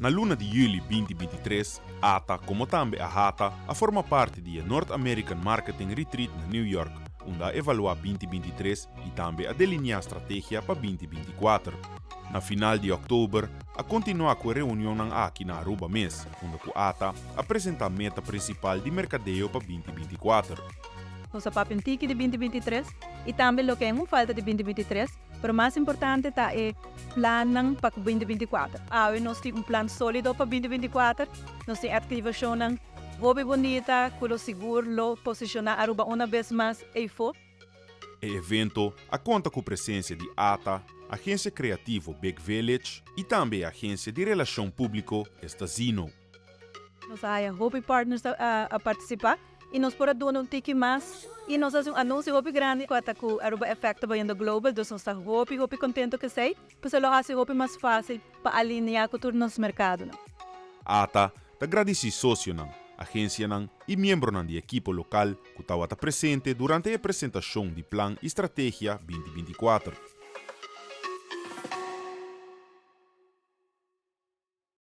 Na luna di juli 2023, ATA como tambe AHATA a forma parti di e North American Marketing Retreat na New York, unda a evalua 2023 y tambe a delinea strategia pa 2024. Na final di october, a continua cu e reunionnan aki na Aruba mes, unda cu ATA a presenta meta principal di mercadeo pa 2024. Nos a papia un tiki di 2023 y tambe loke un falta di 2023, pero mas importante ta e plannan pa 2024. Awe nos tin un plan solido pa 2024, nos tin activacionnan hopi bunita, cu lo sigur lo posiciona Aruba un bes mas eyfo. E evento a conta cu presencia di ATA, Agencia Creativo Big Village y tambe Agencia di Relacion Publico Estazino. Nos a hopi partners a participa y nos por a duna un tiki mas y nos a haci un anuncio hopi grandi cu cu Aruba Effect ta bayendo global, dus nos ta hopi hopi contento cu esey, pues lo haci hopi mas facil pa alinea cu tur nos mercado. ATA ta gradici socionan, agencianan y miembronan di ekipo local cu tawata presente durante e presentacion di plan y strategia 2024.